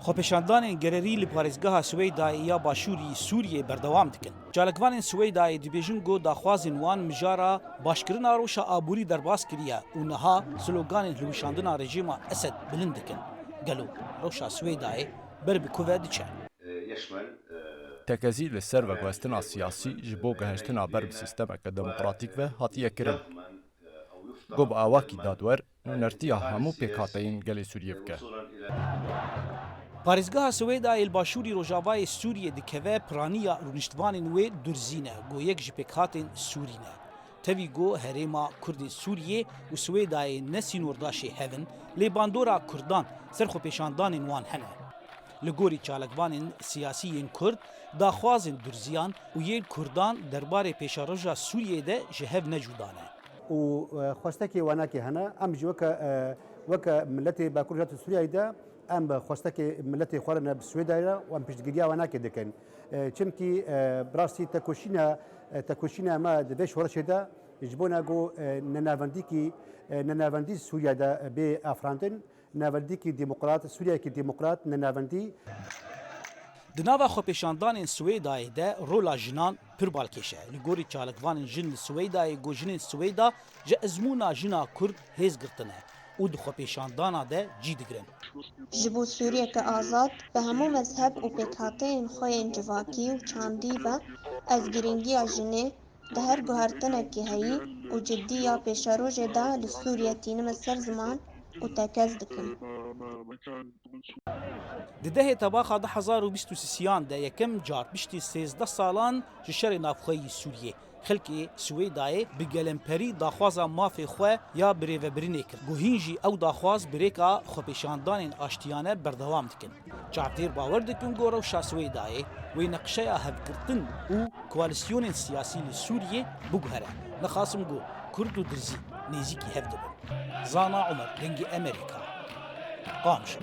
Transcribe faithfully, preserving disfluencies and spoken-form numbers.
Xwepêşandanên gererî li parêzgeha Swêydayê ya Başûrî Sûriyê berdewam dikin. Çalakvanên Swêydayê dibêjin ku daxwazên wan mijara başkirina rewşa aborî derbas kiriye û niha sloganên hilweşandina rejîma Esed bilind dikin. Gelo rewşa Swêydayê ber bi ku ve diçe? Tekezî li ser veguhestina siyasî ji bo gehiştina ber bi sîstemeke demokratîk ve hatiye kirin. Ku bi awakî dadwer nûnertiya hemû pêkhateyên gelê Sûriyê bike. Parêzgeha Swêdayê li başûrî rojavayê Sûriyê dikeve, piraniya rûniştvanên wê durzî ne, ku yek ji pêkhatên Sûrî ne. Tevî ku herêma Kurdên Sûriyê û Swêdayê ne sînordaşê hev in, lê bandora Kurdan ser xwepêşandanên wan hene. Li gorî çalakvanên siyasî yên Kurd, daxwazên durziyan û yên Kurdan derbarê pêşeroja Sûriyê de ji hev ne cuda ne. û xwestekê wanakê hene. Em jî weke weke miletê Bakur Rojhilatê Sûriyeyê de em bi xwestekê miletê xwe re ne bi Swêdayê re û em piştgiriya wanakê dikin. Çimkî bi rastî tekoşîna tekoşîna me di vê şoreşê de ji bona ku nenavendîkî nenavendî Sûriye de bê afirandin, navendîkî demokrat, Sûriyeyekî demokrat, nenavendî. Di nava xwepêşandanên Swêdayê de rola jinan pir balkêş e. Li gorî çalakvanên jin li Swêdayê, ku jinên Swêda ji ezmûna jina Kurd hêz girtine û di xwepêşandana de cî digirin. Ji bo Sûriyeke azad, bi hemû mezheb û pêkhateyên xwe yên civakî û çandî ve, ez girîngiya jinê di her guhertinekî heyî û cidî ya pêşerojê de li Sûriyê tînime ser ziman û tekez dikim. Di dehê Tebaxa du hezar û bîst û sisiyan de yekem car piştî sêzdeh salan ji şerê navxweyî Sûriyê, xelkê Swêdayê bi gelemperî daxwaza mafê xwe ya birêvebirinê kir. Ku hîn jî ew daxwaz bi rêka xwepêşandanên aştiyane berdewam dikin. Çavdêr bawer dikin ku rewşa Swêdayê wê neqşeya hevgirtin û koalîsyonên siyasî li Sûriyê biguhere. Nexasim ku Kurd û Dirzî nêzîkî hev dibin. Zana Omer, Dengê Emerîka, Qamişlo.